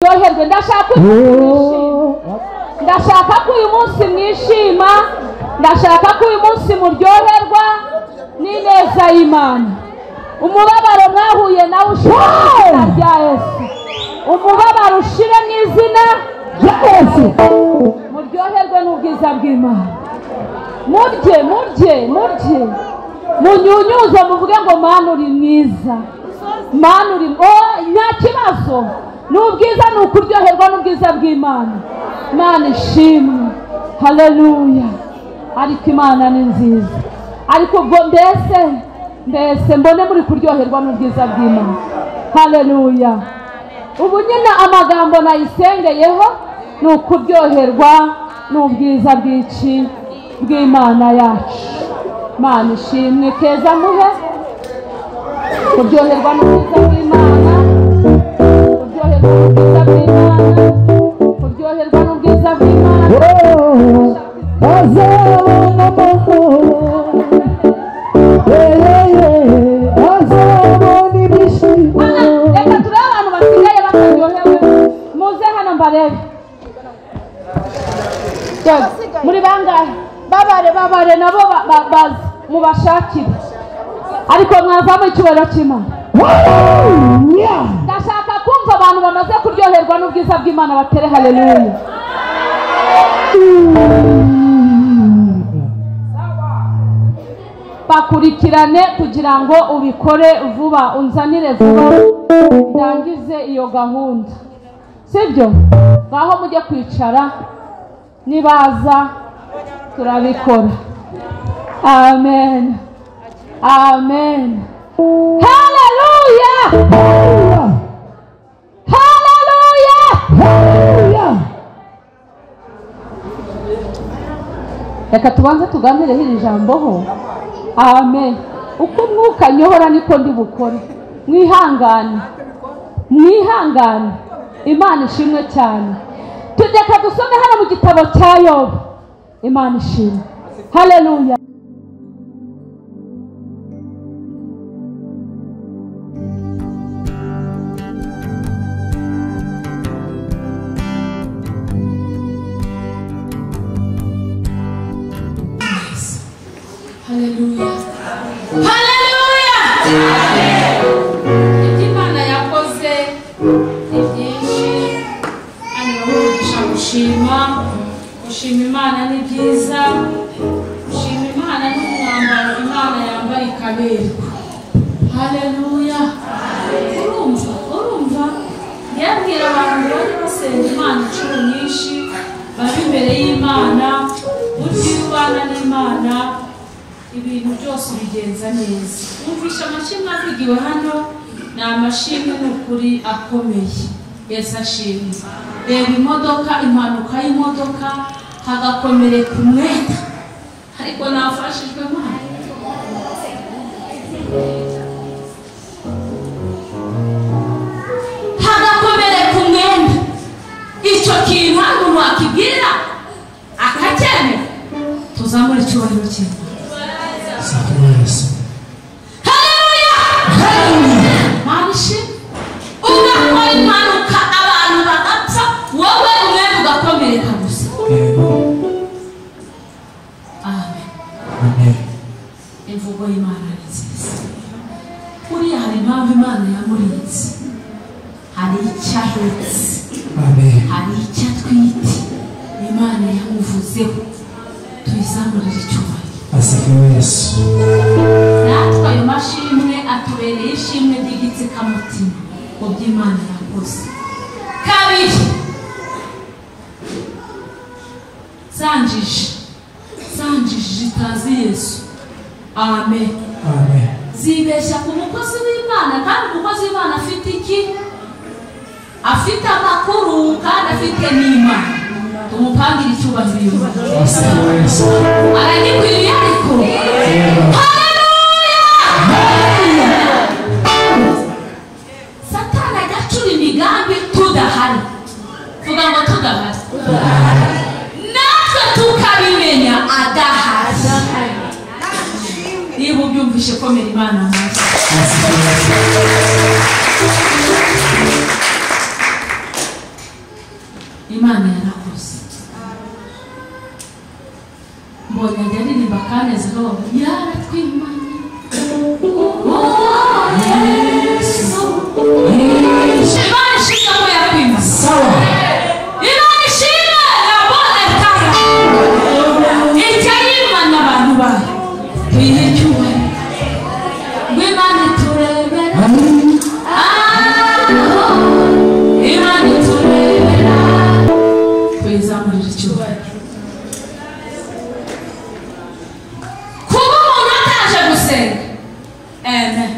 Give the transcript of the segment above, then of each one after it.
Muryoherwe, ndashaka ko uyu munsi mwishima, ndashaka ko uyu munsi muryoherwa n'ineza y'Imana. Umubabaro mwahuye nawe ushire mu izina rya Yesu, umubabaro ushire mu izina rya Yesu. Muryoherwe n'ubwiza bw'Imana, murye murye murye, munyunyuze, muvuge ngo Mana uri mwiza, Mana uri, nta kibazo. N'ubwiza ni ukuryoherwa n'ubwiza bw'Imana. Imana ishimwe, haleluya. Ariko Imana ni nziza. Ariko ubwo mbese mbone muri kuryoherwa n'ubwiza bw'Imana, haleluya. Ubu nyine amagambo nayisengeyeho ni ukuryoherwa n'ubwiza bw'iki bw'Imana yacu. Imana ishimwe. Keza muhe kuryoherwa n'ubwiza bw'Imana, kuryoherwa n'ubwiza bw'Imana, kuryoherwa n'ubwiza bw'Imana. Azabona amahoro, azabona ibyishimo. Reka turebe abantu basigaye bataryohewe, muze hano mbarebe. Muri bangahe? Babare babare nabo baze mubashakire, ariko mwazamo icyubahiro cy'Imana. Ndashaka kumva abantu bamaze kuryoherwa n'ubwiza bw'Imana batere haleluya. Bakurikirane kugira ngo ubikore vuba, unzanire vuba ndangize iyo gahunda, sibyo? Ngaho mujye kwicara, nibaza turabikora. Amen, amen, haleluya, haleluya. Reka tubanze tuganireho iri jambo ho. Amen. Uko umwuka nyobora niko ndi bukore. Mwihangane, mwihangane. Imana ishimwe cyane. Tujye dusome hano mu gitabo cya Yobu. Imana ishimwe, haleluya. Haleluya, haleluya. Ibyo Imana yakoze ni byinshi, kandi bamugisha gushima. Gushima Imana ni byiza, gushima Imana ni umwambaro Imana yambaye ikaberwa. Haleluya. Urumva, urumva yabwira abantu bari basenga Imana inshuro nyinshi, baba imbere y'Imana, burya iyo ubana n'Imana ibintu byose ubigenza neza. Wumvisha amashimwe avugiwe hano, ni amashimwe n'ukuri akomeye. Yesu ashimwe. Reba imodoka, impanuka y'imodoka, hagakomereka umwenda, ariko nafashijwe Imana. Hagakomereka umwenda, icyo kintu hari umuntu wakibwira akacyemera. Tuzamure icyubahiro cy'Imana. Haleluya. Manishi ugakora impanuka abantu bagapfa, wowe umwenda ugakomereka gusa. Amen. Imvugo y'Imana ni nziza. Buriya hari impamvu Imana yamurinze, hari icyo ahetse, hari icyo atwite. Imana yamuvuzeho, tuyizamurire icyubahiro. Natwe ayo mashimwe atubereye ishimwe ry'igitsikamutima mu by'Imana yakoze. Kabiri, sanjije zitazi Yesu. Amen. Zibeshya ku mukozi w'Imana, kandi umukozi w'Imana afite iki? Afite amakuru kandi afite n'Imana. Tumupangire icyubahiro. Aragikwiriye ariko. Haleluya. Satani agacura imigambi tudahari. Vuga ngo tudahari. Natwe tukabimenya adahari. Niba ubyumvishe komera Imana amashyi. Imana yarakoze. Mbonye ajya aririmba kaneza ngo yaratwimanye. Oh Yesu, Imana ishimwe ko yakwimanye. Imana ishimwe yabone tara. Icyo yimana abantu bayo tuyihe icyubahiro. Ngo Imana iturebera, Imana iturebera, tuyizamurire icyubahiro. Kuba umuntu ataje gusenga, amen.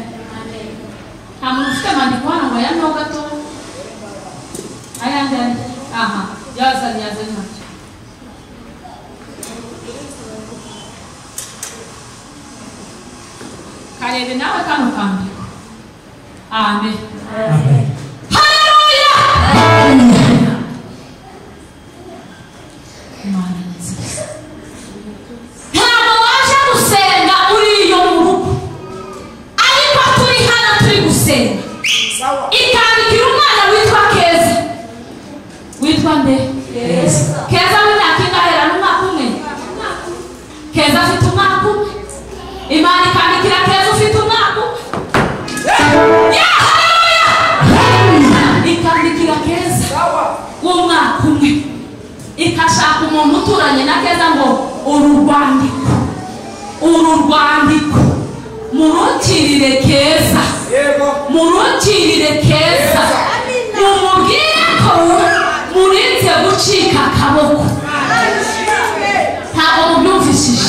Nta muntu ufite amandiko hano ngo ayameho gato, ayandi aha yazanye yazanye ntacyo. Karebe nawe kano kandiko. Amen. Haleluya. Imana ni nziza. Ntabwo waje gusenga uri iyo mu rugo, ariko turi hano turi gusenga. Ikandikira umwana witwa Keza. Witwa nde? Keza w'imyaka ingahe? N'umwaka umwe. Keza afite umwaka umwe. Imana ikandikira Keza ufite umwaka umwe. Haleluya. Ikandikira Keza w'umwaka umwe. Ikashaka umuntu uturanye na Keza ngo uru rwandiko murukirire Keza, murukirire Keza, mumubwire ko murinze gucika akaboko. Ntabwo mubyumvishije.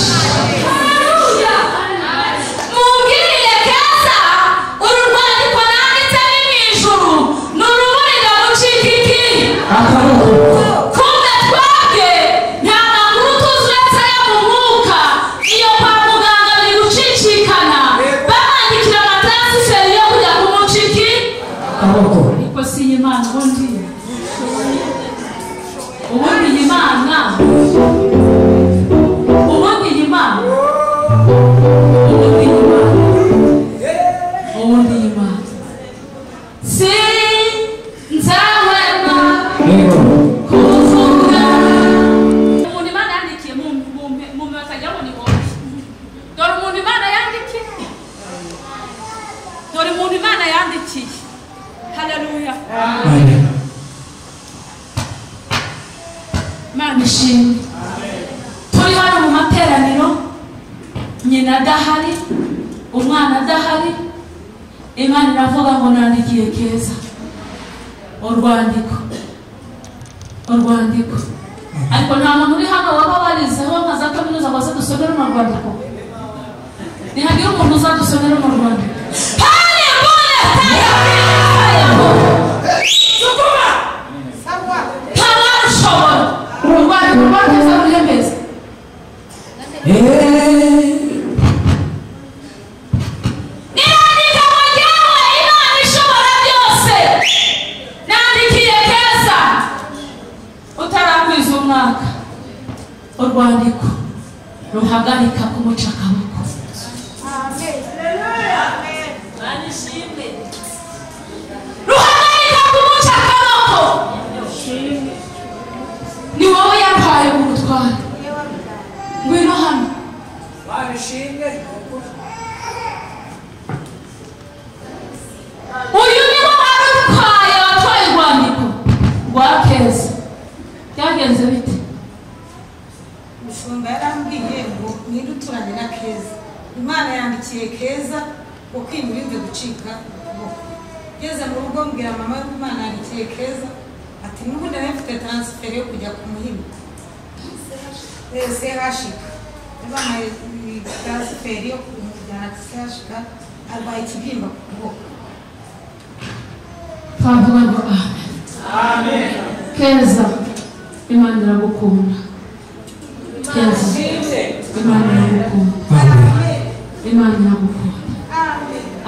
Mubwirire Keza uru rwandiko nanditse ni mu ijuru, ni uruburinda gucika iki? Kumbe twebwe nta makuru tuzi uretse ayo mu mwuka. Iyo kwa muganga biri gucicikana, bamwandikira amataransiferi yo kujya kumuciki ariko si iyi Imana ubundi iyi Imana ubundi iyi Imana ubundi iyi Imana ubundi iyi Imana sinzahwema kuvuga. Umuntu Imana yandikiye mu batagira ngo ni wowe. Dore umuntu Imana yandikiye, dore umuntu Imana yandikiye. Haleluya. Imana ishimwe. Turi hano mu materaniro, nyina adahari, umwana adahari, Imana iravuga ngo nandikiye Keza urwandiko, urwandiko. Ariko nta muntu uri hano waba warizeho nka za kaminuza ngo aze dusomere runo rwandiko. Nihagira umuntu uzadusomera runo rwandiko. Ntawarushobora. Urwandiko rwa Keza ruremeza. Nirandika ngo jyewe Imana ishobora byose nandikiye Keza utarakwiza umwaka urwandiko ruhagarika kumuca akaboko. Ruhagarika kumuca akaboko. Ni wowe yampaye ubutware. Ngwino hano. Uyu ni we warutwaye, watwaye urwandiko rwa Keza. Byagenze bite? Umushumba yarambwiye ngo ninde uturanye na Keza. Imana yandikiye Keza ngo kwimurinze gucika ukuboko. Ngeze mu rugo mbwira mama ko Imana yandikiye Keza, ati n'ubundi nari mfite transfert yo kujya ku Muhima. CHK. Bampaye transfert yo kumujyana CHK, arwaye ikibyimba ku kuboko. Twavuga ngo amen. Keza, Imana iragukunda. Keza, Imana iragukunda. Imana iragukunda.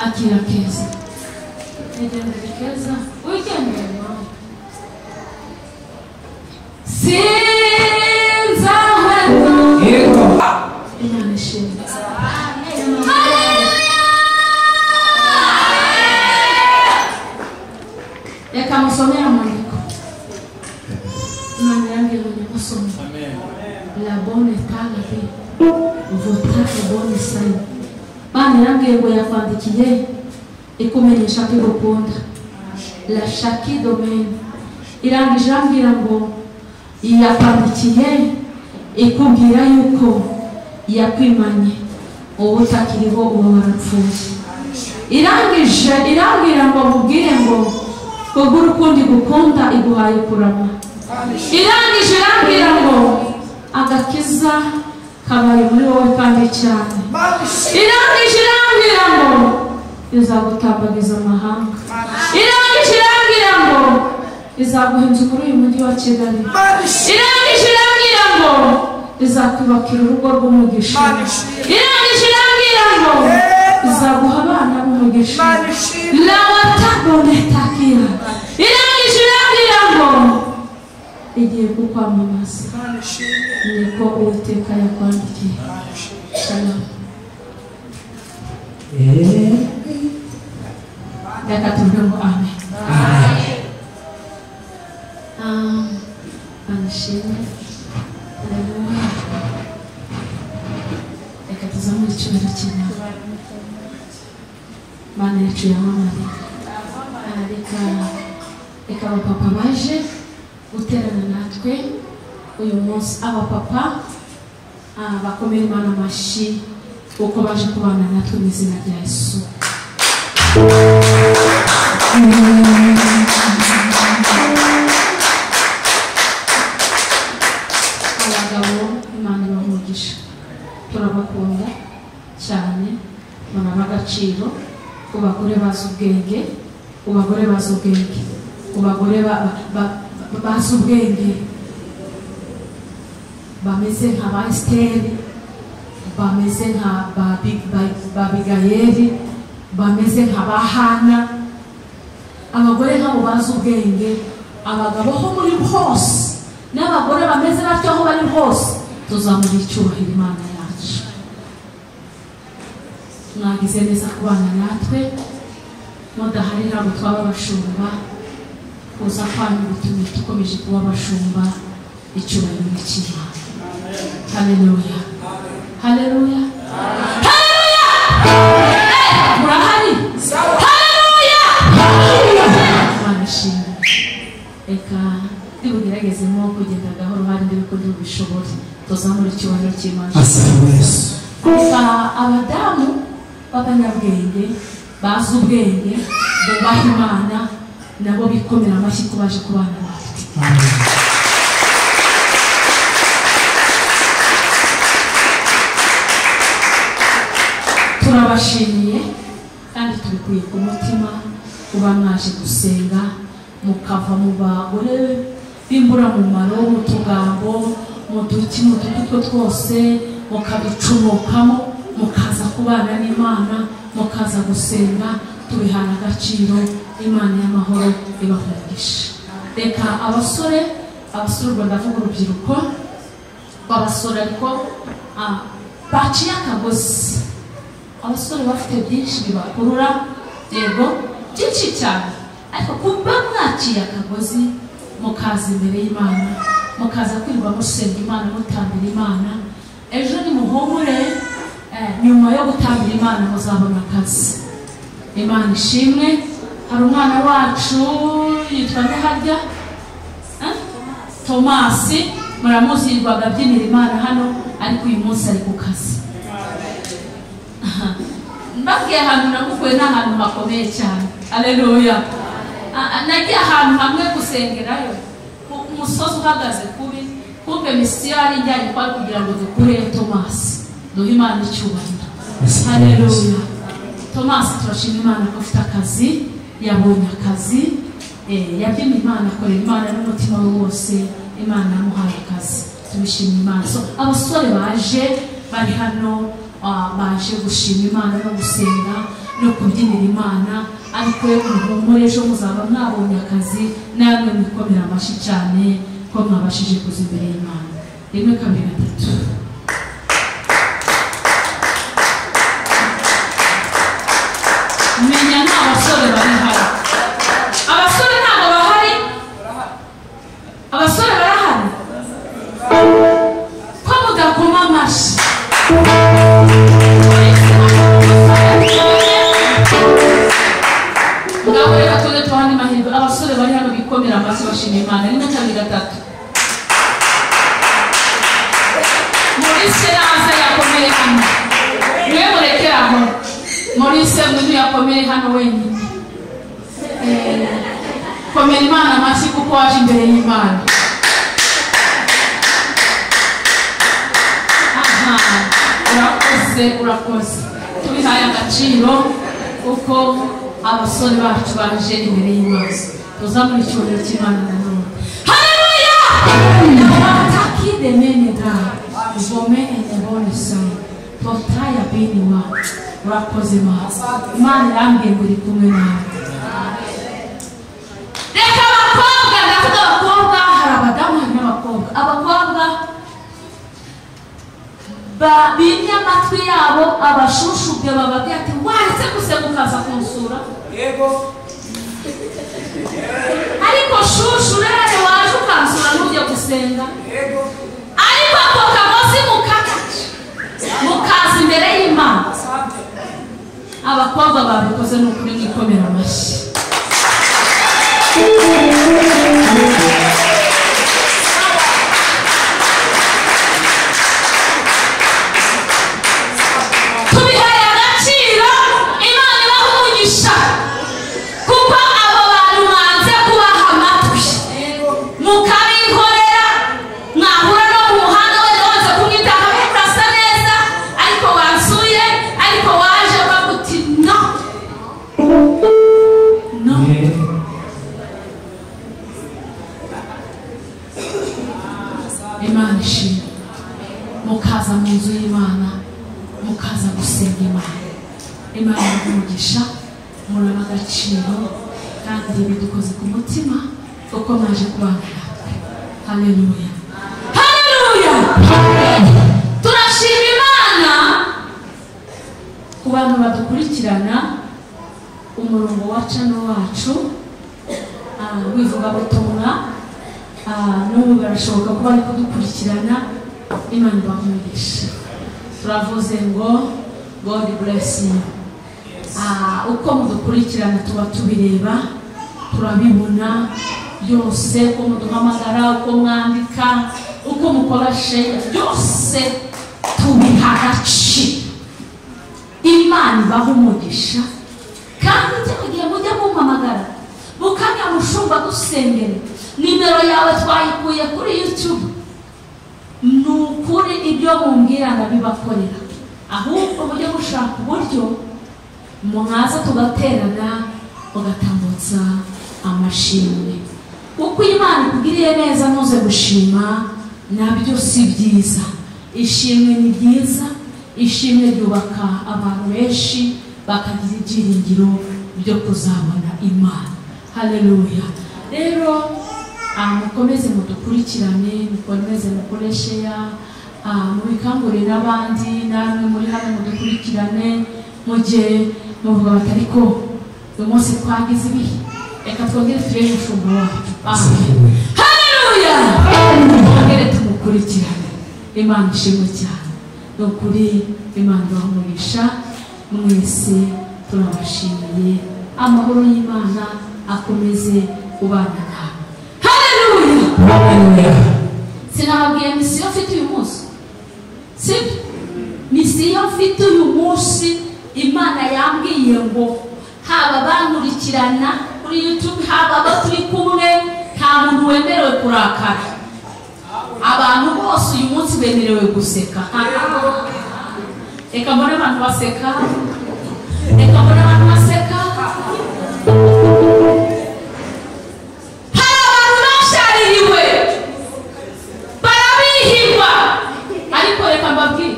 Akira Keza. Igendere Keza, wigendere mama. Sinzahwema. Imana ishimwe. Haleluya. Reka musomere amandiko. Musome. La bonne tarabe vota bonne sayi. Bana yarambwiye ngo yakwandikiye ikumenyesha ko igukunda. La shaki domaine irangije irambwira ngo yakwandikiye ikubwira yuko yakwimanye ubu utakiriho uba warapfuye. Irangije irambwira ngo mubwire ngo kubw'urukundo igukunda iguhaye kurama. Irangije irambwira ngo agakiza kabaye muri wowe kandi cyane. Irangije irambwira ngo izagutambagiza amahanga. Irangije irambwira ngo izaguha inzu muri uyu mujyi wa Kigali. Irangije irambwira ngo izakwubakira urugo rw'umugisha. Irangije irambwira ngo izaguha abana b'umugisha. Lawatabonetakira. Irangije irambwira ngo igiye kukwamamaza. Niko Uwiteka yakwandikiye. Shalom. Reka tuvuge ngo amen. Anashimwe. Haleluya. Reka tuzamure icyubahiro cy'Imana. Mana yacu yamamare. Reka abapapa baje guterana natwe uyu munsi. Abapapa bakomeye Imana amashyi kuko baje kubana natwe mu izina rya Yesu. Abagabo Imana ibaha umugisha, turabakunda cyane, munaha agaciro ku bagore bazi ubwenge, ku bagore bazi ubwenge, ku bagore bazi ubwenge bameze nka ba Esiteri, bameze nka ba Abigayeli, bameze nka ba Hana. Abagore nk'abo bazi ubwenge, abagabo ho muri hose n'abagore bameze batyo aho bari hose, tuzamura icyubahiro Imana yacu. Mwagize neza kubana natwe, mudahari ntabwo twaba abashumba. Kuza kwanyu gutumye dukomeje kuba abashumba. Icyubahiro ni icy'Imana. Haleluya, haleluya, haleluya! Murahari? Haleluya! Imana ishimwe. Reka ndibugeragezemo kugenda gahoro, hari ndebe ko ndibubishobore. Tuzamure icyubahiro cy'Imana. Reka abadamu b'abanyabwenge bazi ubwenge bubaha Imana nabo bikomera amashyi ko baje kubana natwe. Turabashimiye kandi tubikuye ku mutima kuba mwaje gusenga, mukava mu bagore b'imburamumaro, mu tugambo, mu duki, mu dutwo twose, mukabicumukamo, mukaza kubana n'Imana, mukaza gusenga. Tubihana agaciro. Imana y'amahoro ibaha umugisha. Reka abasore, abasore ubwo ndavuga urubyiruko rw'abasore, ariko baciye akagozi. Abasore bafite byinshi bibakurura, yego byinshi cyane, ariko kuba mwaciye akagozi mukaza imbere y'Imana, mukaza kwirirwa musenga Imana, mutambira Imana, ejo nimuhumure, nyuma yo gutambira Imana muzabona akazi. Imana ishimwe. Hari umwana wacu yitwa Ndeharya Tomasi, muramuzi, yirwaga abyinira Imana hano, ariko uyu munsi ari ku kazi. Mbabwiye ahantu namukuye ni ahantu hakomeye cyane. Haleluya. Nagiye ahantu hamwe gusengerayo, umusozi uhagaze kubi, kumbe misiyo yari ijyanye kwari kugira ngo dukureyo Tomasi, duhe Imana icyubahiro. Haleluya. Tomasi turashima Imana ko afite akazi, yabonye akazi, yabyina Imana, akorera Imana n'umutima we wose, Imana yamuhaye akazi. Tubishima Imana. So abasore baje bari hano, baje gushima Imana no gusenga no kubyinira Imana, ariko muhumure ejo muzaba mwabonye akazi, namwe mwikomera amashyi cyane ko mwabashije kuza imbere y'Imana. 1, 2, 3. Menya nta basore bari hano. Abasore ntabwo bahari. Abasore barahari. dushima Imana. 1 2 3. Maurice naza yakomeye hano, mwe murekera aho. Maurice mwinu yakomeye hano wenyine. Komera Imana amashyi kuko waje imbere y'Imana. Aha, urakoze, urakoze. Tubihaye agaciro kuko abasore bacu baje imbere y'Imana. Tuzamure icyubahiro cy'Imana nanone. Haleluya! Watakide mene da vome enebone sana totaya bini wa. Urakoze Mana. Imana irambwiye ngo iri kumwe nawe. Reka abakobwa, ndavuga abakobwa, hari abadamu hari n'abakobwa. Abakobwa bimye amatwi yabo abashushubwe bababwira ati waretse gusenga ukaza kunsura. Yego. Ariko shushu rero waje ukansura ntujye gusenga. Yego. Ariko ako kagozi mukaza imbere y'Imana. Abakobwa babikoze ni ukuri mwikomera amashyi. Tubihaye agaciro, Imana ibaha umugisha kuko abo bantu mwanze kubaha amatwi mukabihorera, mwahura no mu muhanda wenda wanze kumwitaho urasa neza, ariko wansuye, ariko waje ukavuga uti no no. Imana ishimwe. Mukaza mu nzu y'Imana, mukaza gusenga Imana. Imana ibahe umugisha, muraba agaciro kandi bidukoze ku mutima kuko mwaje kubana natwe. Haleluya, haleluya. Turashima Imana ku bantu badukurikirana umurongo wa cano wacu w'ivugabutumwa. N'ubu barashoboka kuba bari kudukurikirana. Imana ibahe umugisha. Turavuze ngo God bless you. Uko mudukurikirana tuba tubireba, turabibona byose, uko muduhamagara, uko mwandika, uko mukora share, byose tubiha agaciro. Imana ibahe umugisha. Kandi cyo gihe mujya mumpamagara mukanya mushumba dusengere, nimero yawe twayikuye kuri YouTube. Ni ukuri ibyo mumbwira ndabibakorera, ahubwo mujye mushaka uburyo mwaza tugaterana mugatambutsa amashimwe. Kuko Imana ikugiriye neza ntuze gushima, nabyo si byiza. Ishimwe ni ryiza, ishimwe ryubaka abantu benshi bakagira ibyiringiro byo kuzabona Imana. Haleluya. Rero mukomeze mudukurikirane, mukomeze mukoreshe ya mubikangurire n'abandi, namwe muri hano mudukurikirane, mujye muvuga bati ariko uyu munsi twagize ibihe, reka twongere turebe umushumba wacu. Amen. Haleluya. Twongere tumukurikirane. Imana ishimwe cyane. Ni ukuri Imana ibahe umugisha mwese, turabashimiye. Amahoro y'Imana akomeze kubana nawe. Haleluya. Sinababwiye misiyo mfite uyu munsi, sibyo? Misiyo mfite uyu munsi, Imana yambwiye ngo haba bankurikirana kuri YouTube, haba abo turi kumwe, nta muntu wemerewe kurakara. Abantu bose uyu munsi bemerewe guseka. Reka mbone abantu baseka, reka mbone abantu baseka. Hari abantu bashaririwe barabihirwa, ariko reka mbabwire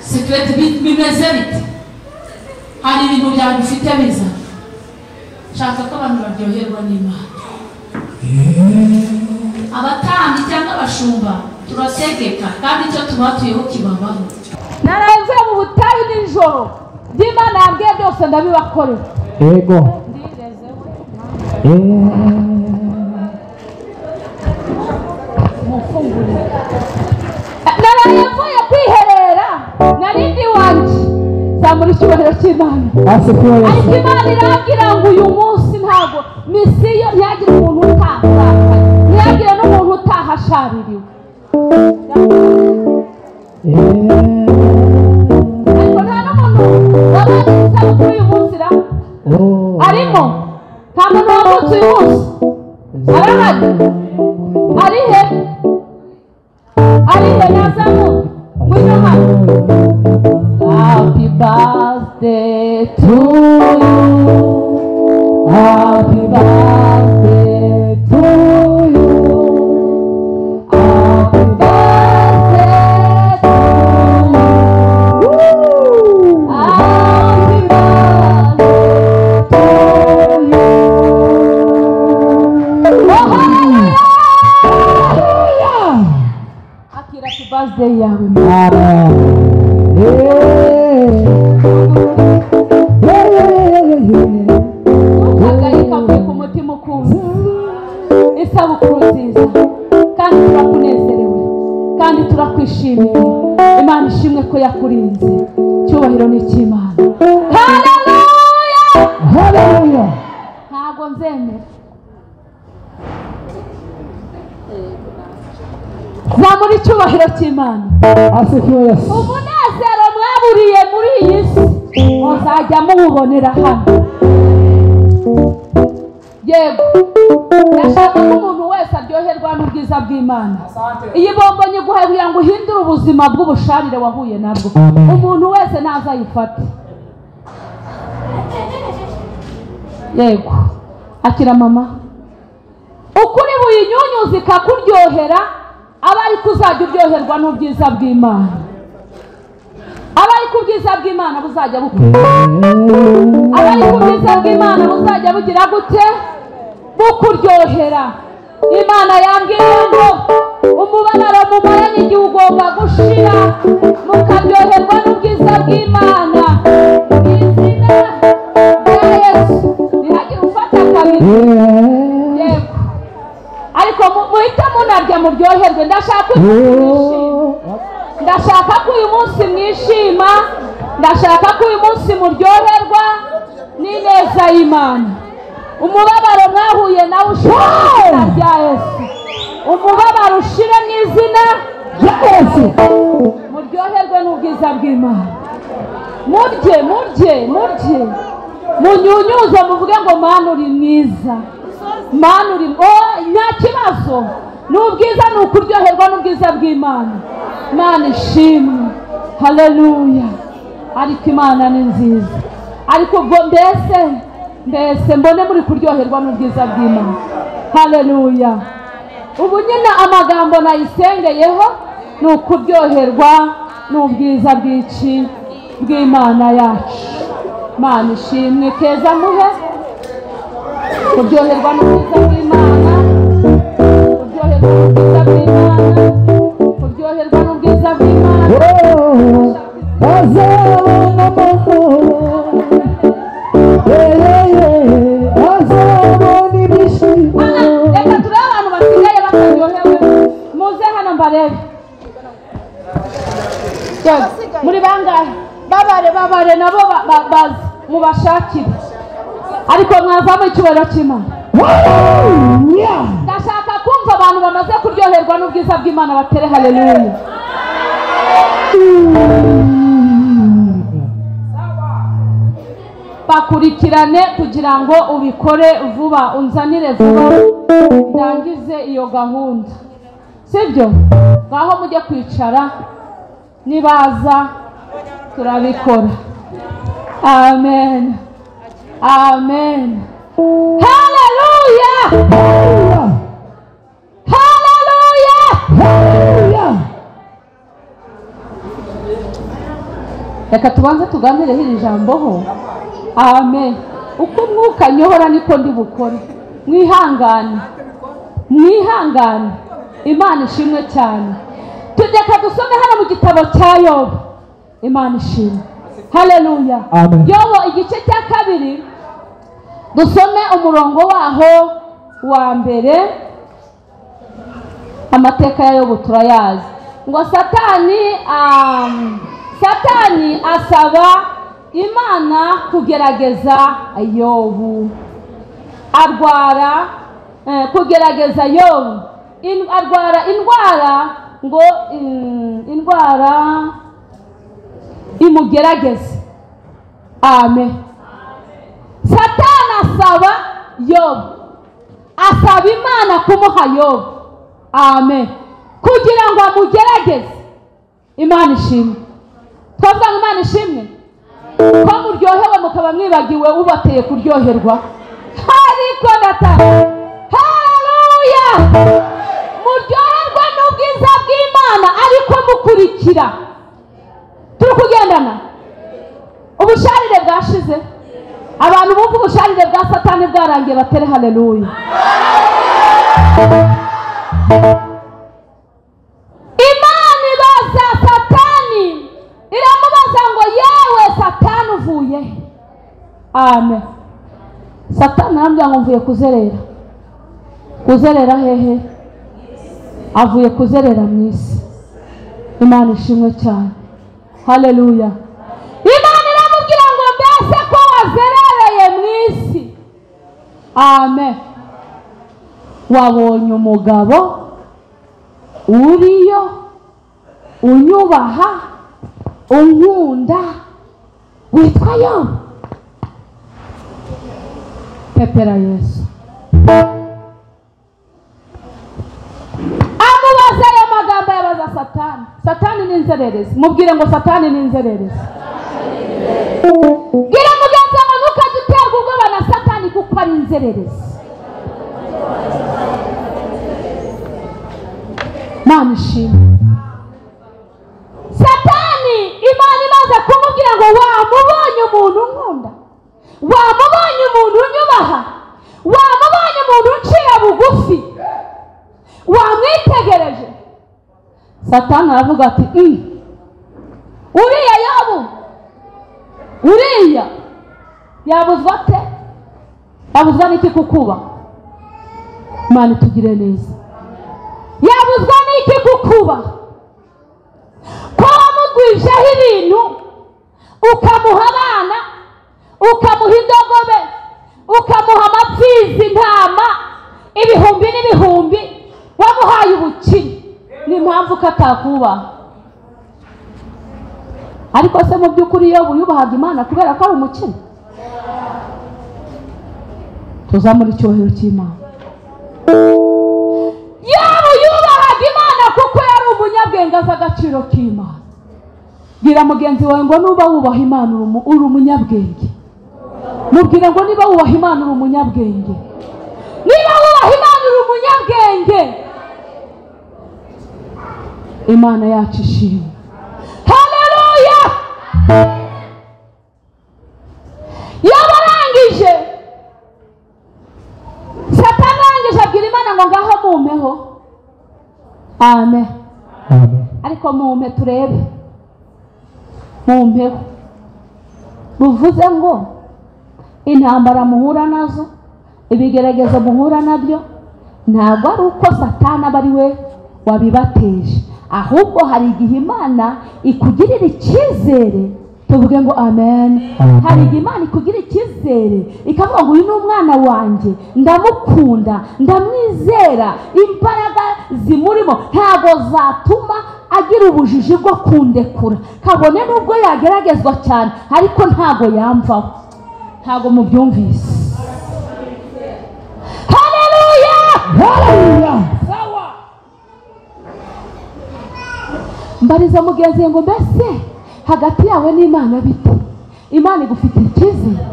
secret bimeze bite. Hari ibintu byawe bifite biza, nshaka ko abantu baryoherwa n'Imana. Abatambyi cyangwa abashumba turategeka, kandi icyo tubatuyeho kibabaho. Naravuye mu butayu nijoro, by'Imana yambwiye byose ndabibakorera. Yego. Mufungurire. Naravuye kwiherera, narindi wanje zamura icyubahiro cy'Imana. Asifiwe Yesu. Ariko Imana irambwira ngo uyu munsi ntabwo Misiyo ntihagire umuntu utaha urakaye, ntihagire n'umuntu utaha ashaririwe. Ariko nta n'umuntu wabonye isabukuru uyu munsi ra? Arimo? Nta muntu wavutse uyu munsi? Arahari? Ari he? Ari he? Nazamuka ngwino hano. Happy birthday to you. Happy birthday to you. Happy birthday to you. Happy birthday to you. Oh, hallelujah! Akira happy birthday yawe. Ntukagayike avuye ku mutima ukunze. Isabukuru nziza, kandi turakunezerewe, kandi turakwishimiye. Imana ishimwe ko yakurinze. Icyubahiro ni icy'Imana. Haleluya! Haleluya! Ntabwo nzemera. Zamura icyubahiro cy'Imana. Asifiwe Yesu. Umunezero mwaburiye muri iyi si muzajya muwubonera hano. Yego, ndashaka ko umuntu wese aryoherwa n'ubwiza bw'Imana. Iyi bombo nyiguhaye kugira ngo uhindure ubuzima bw'ubusharire wahuye nabwo. Umuntu wese ntazayifate. Yego, akira mama. Ukuri buyinyunyuza ikakuryohera, aba ariko uzajya uryoherwa n'ubwiza bw'Imana. Aba ariko ubwiza bw'Imana buzajya bukura. Aba ariko ubwiza bw'Imana buzajya bugira gute? Bukuryohera. Imana yambwiye ngo umubabaro mumaranye igihe ugomba gushira, mukaryoherwa n'ubwiza bw'Imana. Mu izina rya Yesu ntihagire ufata kabiri. Yego, ariko muhite munarya muryoherwe. Ndashaka ndashaka ko uyu munsi mwishima, ndashaka ko uyu munsi muryoherwa n'ineza y'Imana. Umubabaro mwahuye nawe ushire mu izina rya Yesu. Umubabaro ushire mu izina rya Yesu. Muryoherwe n'ubwiza bw'Imana. Murye, murye, murye, munyunyuze, muvuge ngo Mana uri mwiza, Mana uri, nta kibazo. N'ubwiza ni ukuryoherwa n'ubwiza bw'Imana. Imana ishimwe. Haleluya. Ariko Imana ni nziza. Ariko ubwo mbese mbone muri kuryoherwa n'ubwiza bw'Imana. Haleluya. Ubu nyine amagambo nayisengeyeho ni ukuryoherwa n'ubwiza bw'iki bw'Imana yacu. Imana ishimwe. Keza muhe kuryoherwa n'ubwiza bw'Imana, kuryoherwa n'ubwiza bw'Imana, kuryoherwa n'ubwiza bw'Imana. Azabona amahoro, azabona ibyishimo. Reka turebe abantu basigaye bataryohewe. Muze hano mbarebe. Muri bangahe? Babare, babare nabo baze mubashakire. Ariko mwazamo icyubahiro cy'Imana. Ndashaka kumva abantu bamaze kuryoherwa n'ubwiza bw'Imana batere haleluya. Bakurikirane kugira ngo ubikore vuba, unzanire vuba ndangize iyo gahunda, sibyo? Ngaho mujye kwicara, nibaza turabikora. Amen, amen. Haleluya, haleluya. Reka tubanze tuganireho iri jambo ho. Amen. Uko umwuka anyobora niko ndi bukore. Mwihangane, mwihangane. Imana ishimwe cyane. Reka dusome hano mu gitabo cya Yobu. Imana ishimwe. Haleluya. Yobu igice cya 2, dusome umurongo waho wa mbere. Amateka ya Yobu turayazi. Ngo Satani asaba Imana kugerageza Yobu. Arwara kugerageza Yobu, arwara indwara ngo indwara imugerageze. Amen. Satani asaba Yobu, asaba Imana kumuha Yobu. Amen. Kugira ngo amugerageze. Imana ishimwe. Twavuga ngo Imana ishimwe ko muryohewe mukaba mwibagiwe ubateye kuryoherwa. Ariko data, haleluya, muryoherwa n'ubwiza bw'Imana ariko mukurikira. Turi kugendana. Ubusharire bwashize. Abantu bumva ubusharire bwa Satani bwarangiye batere haleluya. Imana ibaza Satani, iramubaza ngo yewe Satani uvuye he? Amen. Satani arambwira ngo mvuye kuzerera. Kuzerera hehe? Avuye kuzerera mu isi. Imana ishimwe cyane. Haleluya. Imana iramubwira ngo mbese ko wazerereye mu isi? Amen. Wabonye umugabo uriyo unyubaha unkunda witwa Yobu. Pepera Yesu. Amubaza ayo magambo yabaza Satani. Satani ni inzererezi. Mubwire ngo Satani ni inzererezi. Bwira mugenzi wawe ntukajye uterwa ubwoba na Satani kuko ari inzererezi. Imana ishimwe. Satani Imana imaze kumubwira ngo wamubonye umuntu unkunda, wamubonye umuntu unyubaha, wamubonye umuntu uncira bugufi, wamwitegereje. Satani aravuga ati uriya Yobu, uriya yabuzwa ate? Yabuzwa n'iki kukuba? Imana itugire neza. Yabuzwa n'iki kukuba? Ko wamugwijeho ibintu, ukamuha abana, ukamuha indogobe, ukamuha amapfizi, intama ibihumbi n'ibihumbi, wamuhaye ubukire, ni impamvu ko atakubaha. Ariko se mu by'ukuri Yobu yubahaga Imana kubera ko ari umukire? Tuzamura icyubahiro cy'Imana. Yobu yubahaga Imana kuko yari umunyabwenge azi agaciro k'Imana. Bwira mugenzi wawe ngo nuba wubaha Imana uri umunyabwenge. Mubwire ngo niba wubaha Imana uri umunyabwenge. Niba wubaha Imana uri umunyabwenge. Imana yacu ishimwe. Haleluya. Yabarangije. Satani arangije abwira Imana ngo ngaho mumpeho. Amen. Ariko mumpe turebe. Mumpeho. Bivuze ngo intambara muhura nazo, ibigeragezo muhura nabyo, ntabwo ari uko Satani aba ari we wabibateje, ahubwo hari igihe Imana ikugirira icyizere. Tuvuge ngo amen. Hari igihe Imana ikugira icyizere ikavuga ngo uyu ni umwana wanjye, ndamukunda, ndamwizera, imbaraga zimurimo ntabwo zatuma agira ubujiji bwo kundekura, kabone nubwo yageragezwa cyane ariko ntabwo yamvaho. Ntabwo mubyumvise. Haleluya. Haleluya. Mbariza mugenzi ngo mbese hagati yawe n'Imana bite? Imana igufitiye icyizere?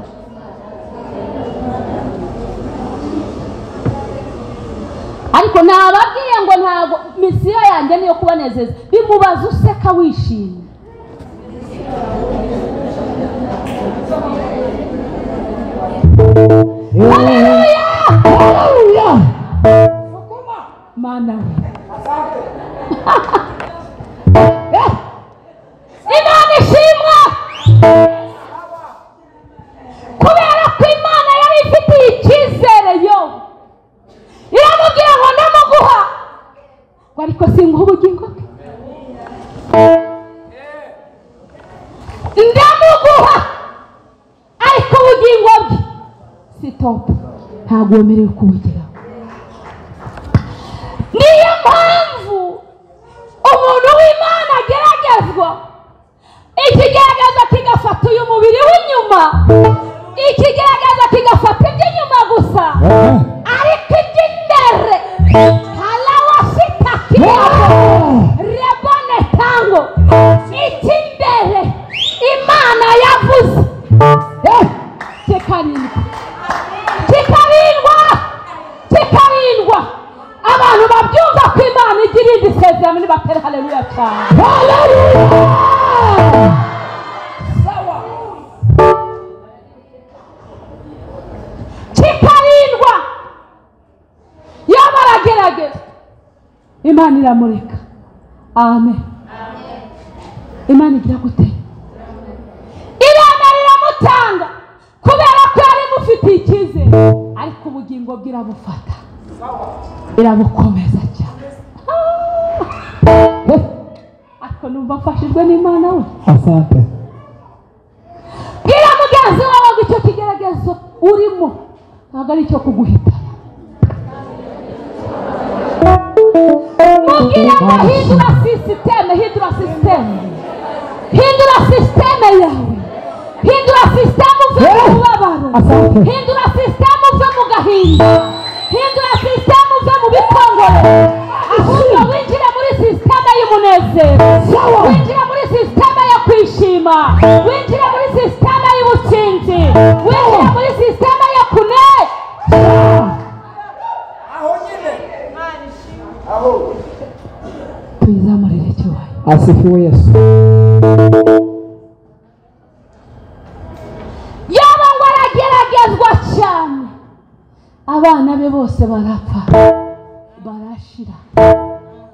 Ariko nababwiye ngo ntabwo misiyo yanjye niyo kubanezeza. Bimubaza useka wishimye. Haleluya. Haleluya. Mana we. Imana ishimwa. Kubera ko Imana yari ifitiye icyizere yo, iramubwira ngo ndamuguha, ngo ariko singuha ubugingo bwe, ndamuguha ariko ubugingo bwe si top. Ntabwo wemerewe kuwugeraho. Niyo mpamvu umuntu w'Imana ageragezwa, ikigerageza kigafata uyu mubiri w'inyuma, ikigerageza kigafata iby'inyuma gusa, ariko iby'imbere rebone tango, icy'imbere Imana yavuze kikarindwa, kikarindwa, kikarindwa. Abantu babyumva ko Imana igira irindi sezerano nibatera haleluya cyane. Kikarindwa. Yaba aragerageza, Imana iramureka. Amen. Imana igira gute? Iremera iramutanga kubera ko yari imufitiye icyizere, ariko ubugingo bwe irabufata, irabukomeza cyane. Ariko numva mfashijwe n'Imana we. Asante. Bwira mugenzi wawe ngo icyo kigeragezo urimo ntabwo ari icyo kuguhitana. Mubwire ngo hindura sisiteme, hindura sisiteme, hindura sisiteme yawe, hindura sisiteme uve mu mubabaro, hindura sisiteme uve mu gahinda, hindura sisiteme uve mu bikongoro, ahubwo winjire muri sisiteme y'umunezero, winjire muri sisiteme yo kwishima, winjire muri sisiteme y'ubutsinzi, winjire muri sisiteme yo kunesha. Tuyizamurire icyubahiro. Asifiwe Yesu. Yaba ngo arageragezwa cyane, abana be bose barapfa, barashira,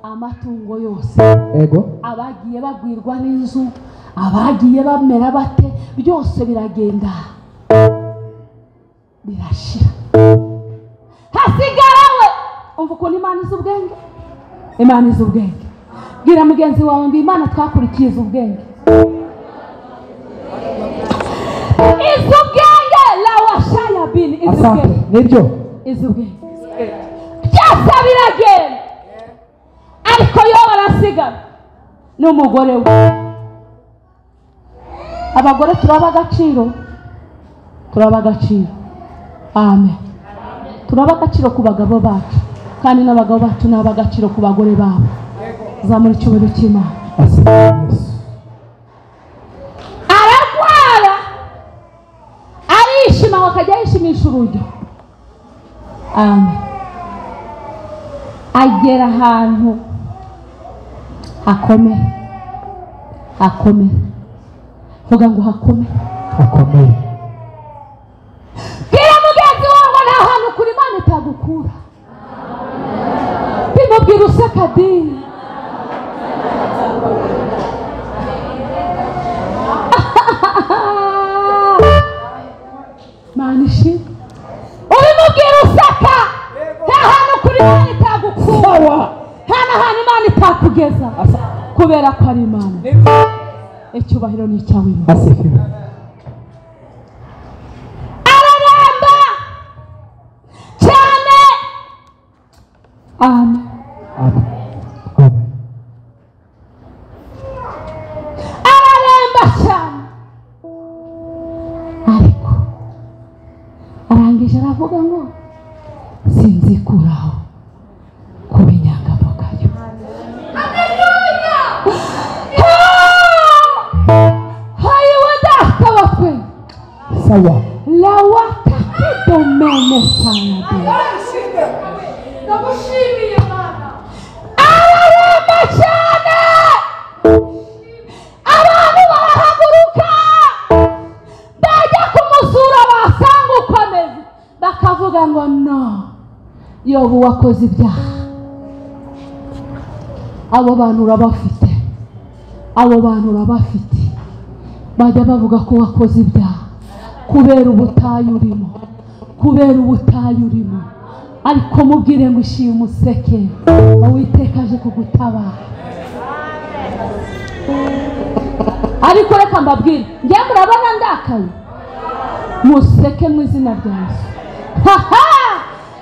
amatungo yose, ego, abagiye bagwirwa n'inzu, abagiye bamera bate, byose biragenda birashira, hasigara we. Umva ukuntu Imana izi ubwenge, Imana izi ubwenge. Bwira mugenzi wawe ngo Imana twakurikiye izi ubwenge, izi ubwenge. Lawashaya bini, izi ubwenge. Nibyo, izi ubwenge. Byose biragenda, ariko yo barasigara n'umugore we. Abagore turaba agaciro, turaba agaciro. Amen. Turaba agaciro ku bagabo bacu, kandi n'abagabo bacu ni ab'agaciro ku bagore babo. Zamura icyubahiro cy'Imana. Ararwara, arishima, akajya yishimisha urujyo. Amen. Agera ahantu hakomeye, hakomeye. Vuga ngo hakomeye, hakomeye. Bwira mugenzi wawe ngo nta hantu kuri Imana itagukura. Bimubwira useka dini. Mana ishimwe. Ubimubwira useka, nta hantu kuri Imana itagukura, nta n'ahantu Imana itakugeza, kubera ko ari Imana. Icyubahiro ni icyawe. Asifiwe. Araramba cyane. Amen. Amen. Amen. Araramba cyane, ariko arangije aravuga ngo sinzikuraho kuba inyangamugayo. Haleluya. Hayiwe data wa twe. Sawa. Lawata kidomene sana. Ndagushimiye Mana. Araramba cyane, abantu barahaguruka bajya kumusura, basanga uko ameze, bakavuga ngo no, Yobu wakoze ibyaha. Abo bantu urabafite, abo bantu urabafite, bajya bavuga ko wakoze ibyaha kubera ubutayu urimo, kubera ubutayu urimo. Ariko mubwire ngo ishime umuseke, Uwiteka aje kugutabara. Ariko reka mbabwire, njye murabona ndakaye, museke mu izina rya Yesu. Haha!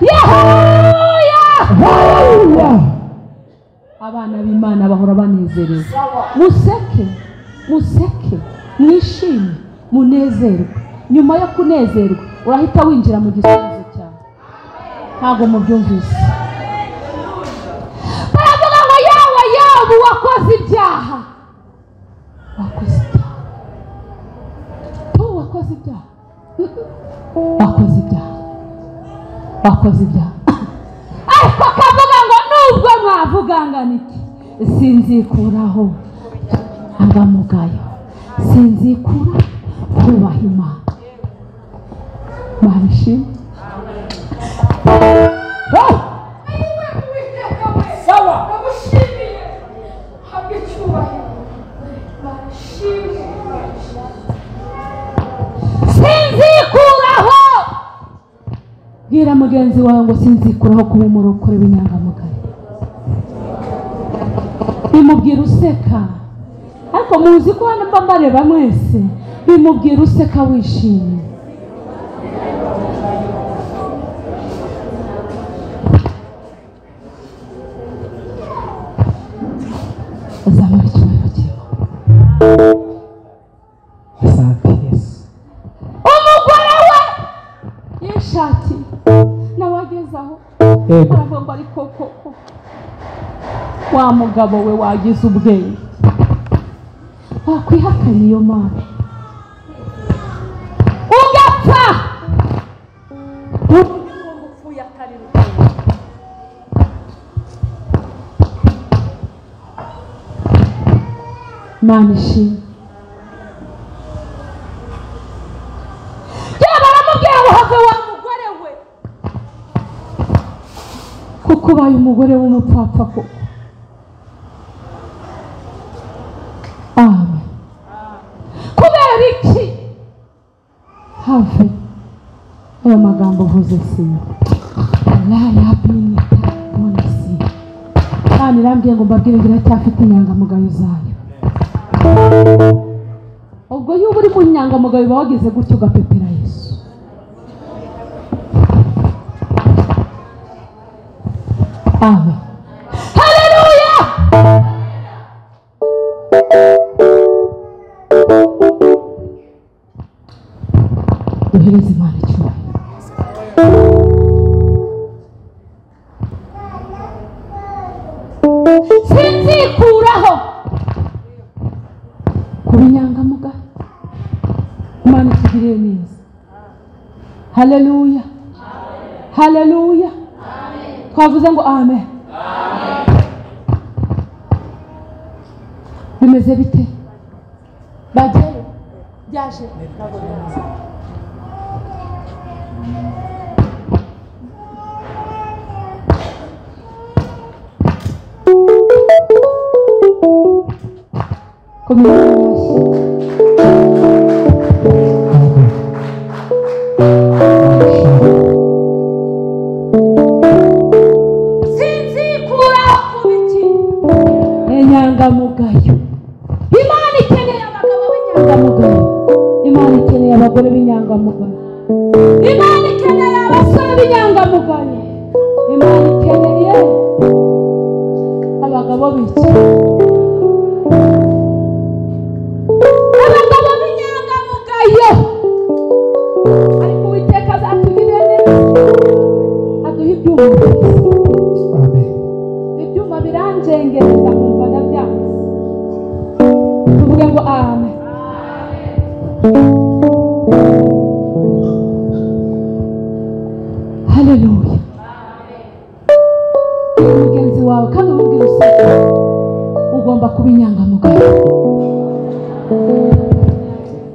Yehuya! Haleluya. Abana b'Imana bahora banezerewe. Museke, museke, mwishime, munezerwe. Nyuma yo kunezerwa urahita winjira mu gisubizo cyawe. Ntabwo mubyumvise. Baravuga ngo yawe yawe wakoze ibyaha. Wakoze ibyaha. Tu wakoze ibyaha. Wakoze ibyaha. Wakoze ibyaha. Ariko akavuga ngo nubwo mwavugangana iki, sinzikuraho inyangamugayo, sinzikura kubaha Imana. Imana ishimwe. Sawa. Ndagushimiye, habwa icyubahiro. Sinzikuraho. Bwira mugenzi wawe ngo sinzikuraho kuba umurokore w'inyangamugayo. Bimubwira useka, ariko muzi ko hano mba mbareba mwese. Bimubwira useka wishimye. Azamura icyubahiro cy'Imana. Asante Yesu. Umugore we yishakiye nawe ageze aho Yego. aravuga ngo ariko koko wa mugabo we wagize ubwenge, wakwihakana iyo Mana ugapfa. Upfuye atari rukundo. Imana ishimwe. Yaba aramubwira ngo have wa mugore we, kuko ubaye umugore w'umupfapfa koko. Amen. Kubera iki? Have ayo magambo uvuze siyo. La yabinita bonasi. Imana irambwiye ngo mbabwire ngo iracyafite inyangamugayo zayo. Ubwo iyo uba uri mu nyangamugayo uba wagize gutyo ugapepera Yesu. Amen. Haleluya! Duhereze Imana icyubahiro. Sinzikuraho kuba inyangamugayo. Imana itugirire neza. Haleluya. Haleluya. Twavuze ngo amen. Bimeze bite? Bagiyeyo? Byaje? Komera amashyi. Amen. Sinzikuraho kuba iki? Inyangamugayo. Imana ikeneye abagabo b'inyangamugayo. Imana ikeneye abagore b'inyangamugayo. Imana ikeneye abasore b'inyangamugayo. Imana ikeneye abagabo b'iki? Abagabo b'inyangamugayo. Ariko Uwiteka azatugirira neza, aduha ibyuma byiza. Amen. Ibyuma biranjengereza nkumva ndabyanze. Tuvuge ngo amen. Haleluya. Mugenzi wawe kandi umubwire useka, ugomba kuba inyangamugayo.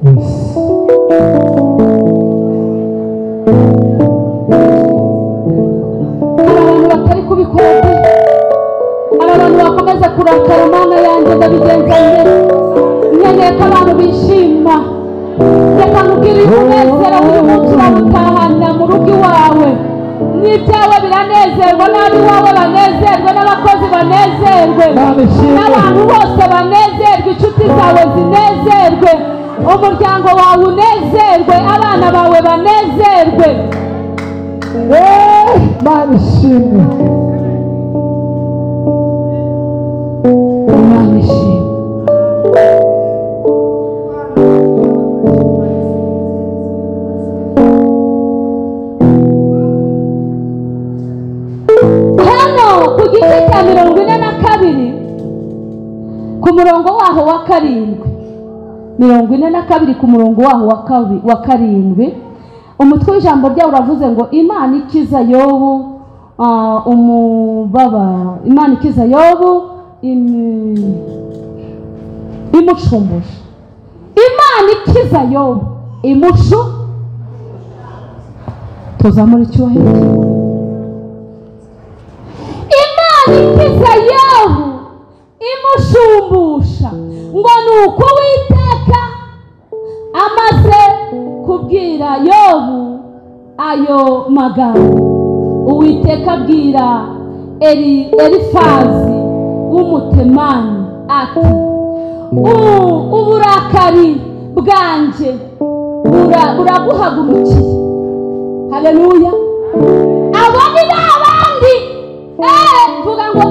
Yes. Hari abantu batari kubikora pe. Hari abantu bakomeza kurakara. Mana yanjye ndabigenza nte? Nkeneye ko abantu bishima. Reka nkubwire uyu munezero w'uyu munsi urawutahana mu rugo iwawe. N'ibyawe biranezerwa, n'ab'iwawe banezerwe, n'abakozi banezerwe, Imana ishimwe. n'abantu bose banezerwe, inshuti zawe zinezerwe, umuryango wawe unezerwe, abana bawe banezerwe. Imana ishimwe. Imana ishimwe. Hano ku gice cya 42 ku murongo waho wa 7, 42 ku murongo waho wa 7, umutwe w'ijambo ryawo uravuze ngo Imana ikiza Yobu umubaba, Imana ikiza Yobu imucumbusha. Imana ikiza Yobu imucu, tuzamura icyubahiro. Imana ikiza Yobu imushumbusha, ngo nuko Uwiteka amaze kubwira Yobu ayo magambo, Uwiteka abwira Elifazi w'Umutemani ati uburakari bwanjye buraguhagurukiye. Haleluya. Abo ni babandi vuga ngo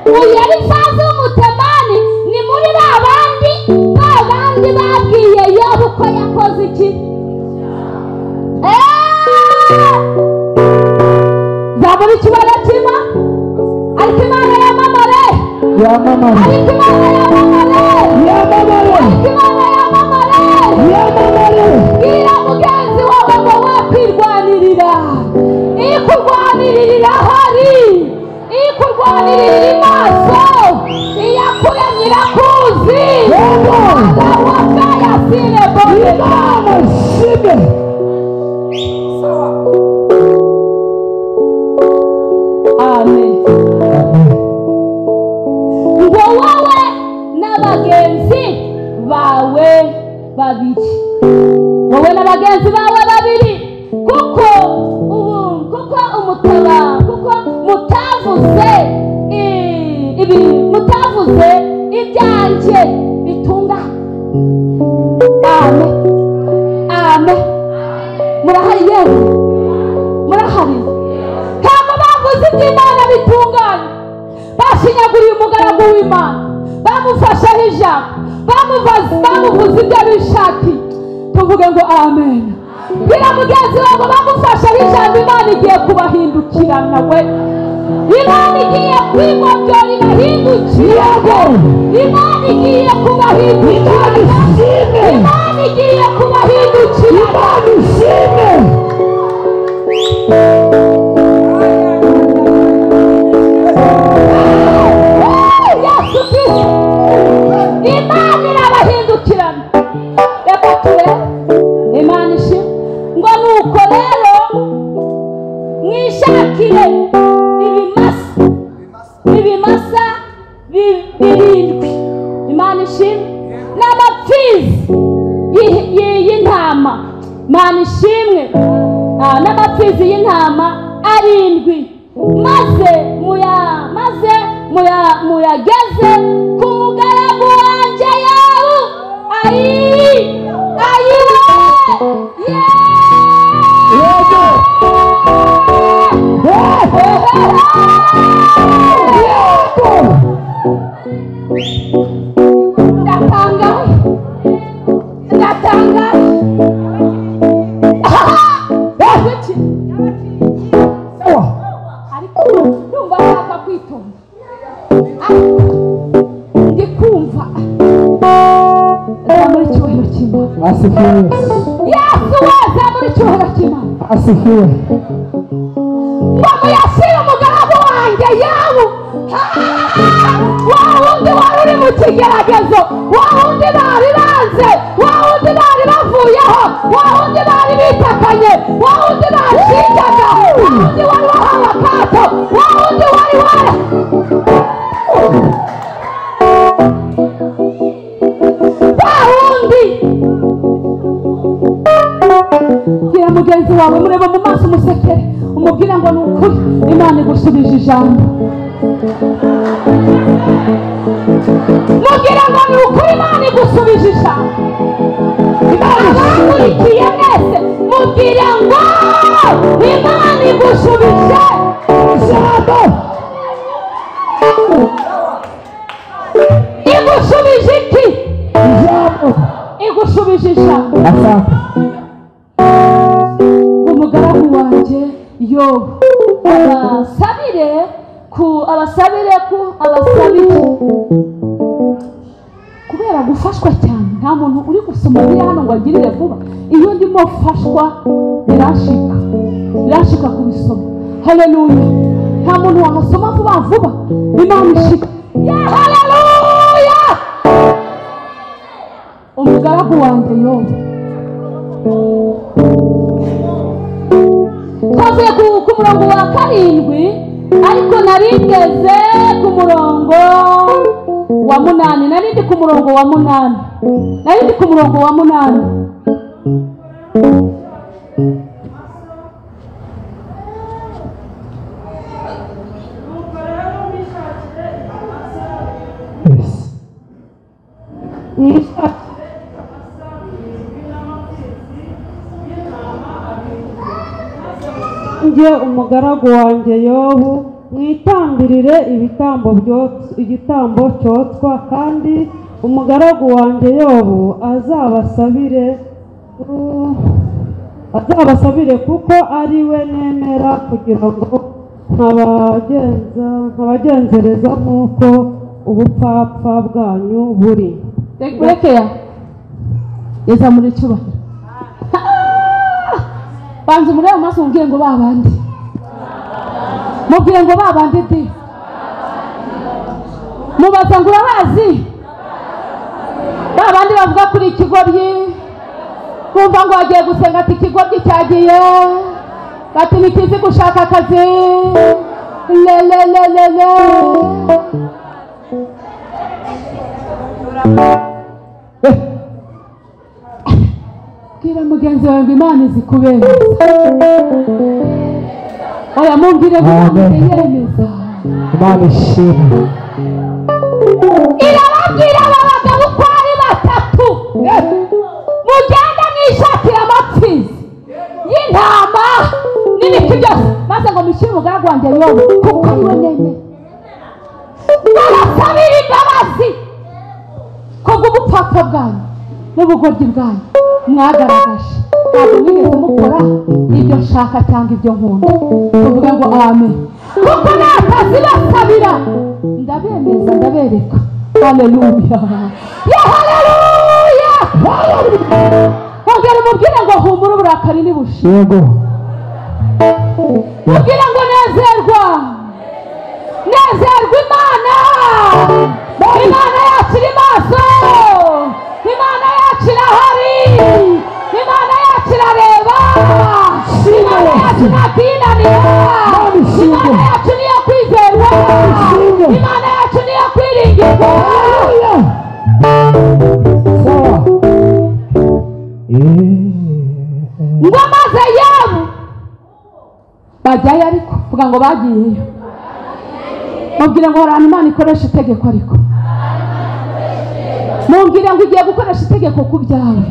uyu Elifazi w'Umutemani ni muri babandi babwiye Yobu ko yakoze iki. Zaburi ikibazo cy'Imana, ariko Imana yamamare, yamamare, ariko Imana yamamare, yamamare, ariko Imana yamamare, yamamare. Bwira mugenzi wawe ngo wakwirwanirira, ikurwanirira irahari, ikurwanirira iri maso, iyakuremye irakuzi. Imana ishimwe. Amen. Ngo wowe n'abagenzi bawe babiri, wowe n'abagenzi bawe babiri, kuko umutaba, kuko mutavuze ibi, mutavuze ibyanjye bitunganye. Amen. Amen. Murahari yewe, murahari. Ntabwo bavuze iby'Imana bitunganye, bashinyaguriye umugaragu w'Imana, bamufasheho ijambo, bamuvuze ibyo bishakiye. Tuvuge ngo amen. Bwira mugenzi wawe bamufasheho ijambo, Imana igiye kubahindukirana we. Imana igiye kwigobyora ibahindukira. Imana igiye kubahindukira. Imana igiye kubahindukira. Imana ishimwe. Yesu Kristo, Imana irabahindukirana. Reka turebe Imana ishimwe. Ngo nuko rero mwishakire ibimasa 7, Imana ishimwe, n'amapfizi y'intama, Imana ishimwe, n'amapfizi y'intama 7, maze muyageze ku mugaragu wanjye Yobu. Ayiwe ndatangaye, ndatangaye. Ariko ndumva nshaka kwitonda, ndi kumva zamura icyubahiro cy'Imana. Asifiwe Yesu we, zamura icyubahiro cy'Imana. Asifiwe. Ngo muyashyire umugaragu wanjye Yobu, wa wundi wari uri mu kigeragezo, wa wundi bari banze, wa wundi bari bavuyeho, wa wundi bari bitakanye, wa wundi bashinjaga, wa wundi wari wahawe akato, wa wundi wari wara wa wundi. Bwira mugenzi wawe, mureba mu maso umusekere, umubwira ngo ni ukuri Imana igusubije ijambo. Mubwira ngo ni ukuri Imana igusubije ijambo. Abakurikiye mwese mubwire ngo Imana igushubije Ijambo. Igushubije iki? Ijambo. Igushubije ijambo. Asante. Umugaragu wanjye Yobu abasabire ku abasabire ku abasabire. Kubera gufashwa cyane nta muntu uri gusoma biriya hano ngo agirire vuba. Iyo ndimo mfashwa birashika, birashika kubisoma. Haleluya. Nta muntu wahasoma vuba vuba. Imana ishika. Ya haleluya. Umugaragu wanjye Yobu. Twavuye ku murongo wa 7 ariko narigeze ku murongo wa 8. Narindi ku murongo wa 8. Narindi ku murongo wa 8. Yes. Njye umugaragu wanjye Yobu mwitambirire igitambo cyotswa, kandi umugaragu wanjye Yobu azabasabire kuko ari we nemera, kugira ngo nkabagenzereza nk'uko ubupfapfa bwanyu buri. Reka yazamura icyubahiro. Banza umurebe mu maso mubwire ngo babandi, mubwire ngo babandi di, mubaza ngo urabazi babandi bavuga kuri ikigoryi, bumva ngo wagiye gusenga ati ikigoryi cyagiye, ati ntikizi gushaka akazi, le le le le le. Bwira mugenzi wawe ngo Imana izi kubemeza. Oya mumbwire ngo Imana yemeza. Imana ishimwe. Irababwira aba bagabo uko ari batatu, mugende mwishakire amapfizi y'intama n'ibiti byose, maze ngo mushyire umugaragu wanjye Yobu kuko ari we nemera. Barasabira imbabazi kubw'ubupfapfa bwanyu n'ubugoryi bwanyu mwagaragaje. Ntabwo mwigeze mukora ibyo nshaka cyangwa ibyo nkunda. Tuvuge ngo amen. Kuko natazibasabira ndabemeza, ndabereka. Haleluya. Ya haleluya. Ongera umubwire ngo humura uburakari nibushira. Yego. Mubwire ngo nezerwa, nezerwa Imana. Imana yacu iri maso, Imana yacu irahari, Imana yacu irareba, Imana yacu ntakwinanira, Imana yacu niyo kwizerwa, Imana yacu niyo kwiringirwa. Ngo maze Yobu bajyayo, ariko vuga ngo bagiyeyo. Mubwire ngo hari Imana ikoresha itegeko, ariko mubwire ngo ugiye gukoresha itegeko ku byawe.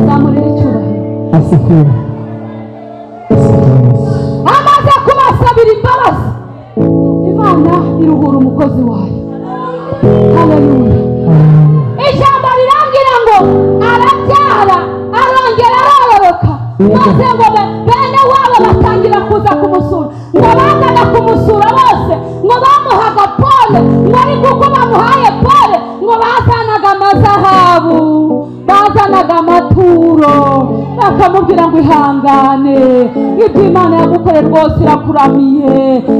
Zamurira icyubahiro. Asifiwe. Amaze kubasabira imbabazi, Imana iruhura umukozi wayo. Haleluya. Ijambo rirambwira ngo arabyara arongera arororoka, maze ngo bene wabo batangira kuza kumusura. Ngo bazaga kumusura bose ngo bamuhaga pole, ngo ariko uko bamuhaye pole ngo bazanaga amazahabu, bazanaga amaturo, bakamubwira ngo ihangane, ibyo Imana yagukoreye rwose irakuramiye.